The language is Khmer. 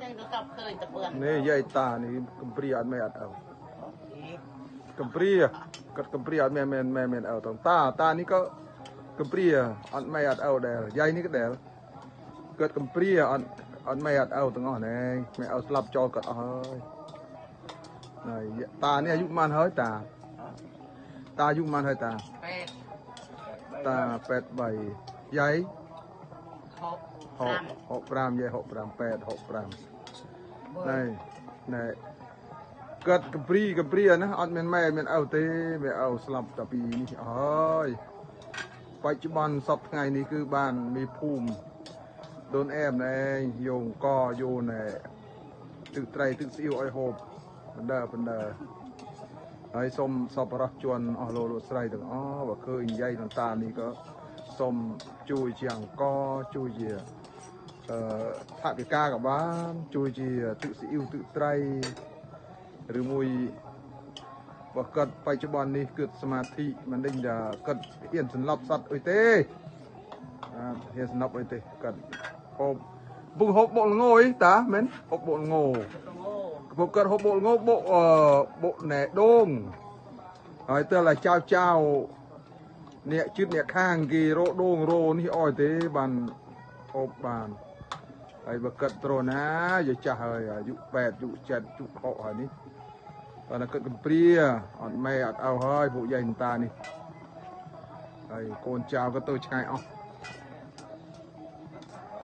នឹងទៅតបឃើញតបឿន នេះយាយតានេះកំព្រាអត់មែនអត់ឪកំព្រាគាត់កំព្រាអត់មែនមែនមែនមែនឪតតាតានេះក៏កំព្រាអត់មែនអត់ឪដែរយាយនេះក៏ដែរគាត់កំព្រាអត់អត់មែនអត់ឪទាំងអស់ណែម៉ែឪស្លាប់ចោលគាត់អស់ហើយហើយតានេះអាយុប៉ុន្មានហើយតាតាអាយុប៉ុន្មានហើយតា 8 តា83យាយ 65 65យាយ65 8 65ណែណែគាត់កំព្រីកំព្រាណាអត់មានម៉ែមានឪទេម៉ែឪស្លាប់តែពីនេះអើយបច្ចុប្បន្នសពថ្ងៃនេះគឺបានមានភូមិដូនអែមណែយោងកយោណែទឹកត្រីទឹកស្អ៊ីវឲ្យហូបបណ្ដើបណ្ដើហើយសូមសប្បុរសជនអស់លោកលោកស្រីទាំងអស់បើឃើញយាយនិងតានេះក៏សូមជួយជាអង្គជួយជាអឺថវិកាក៏បានជួយជាទឹកស៊ីអ៊ីវទឹកត្រីឬមួយបើគាត់បច្ចុប្បន្ននេះគឺសមាធិមិនដេញថាគាត់ហ៊ានសន្លប់សត្វអីទេអត់ហ៊ានសន្លប់អីទេគាត់ហូបពុកហូបបុកល្ងអីតាមែនហូបបុកល្ង ង ពុកគាត់ហូបបុកល្ងបុកអឺបុកណែដូងហើយទៅឡើយចៅចៅអ្នកជិតអ្នកខាងគេរកដូងរោនេះអោយទេបានហូបបានហើយបើគាត់ត្រណាយាយចាស់ហើយអាយុ8អាយុ7អាយុ6ហើយនេះគាត់តែគាត់កំព្រាអត់ម៉ែអត់ឪហើយពួកយាយតានេះហើយកូនចៅក៏ទៅឆ្ងាយអស់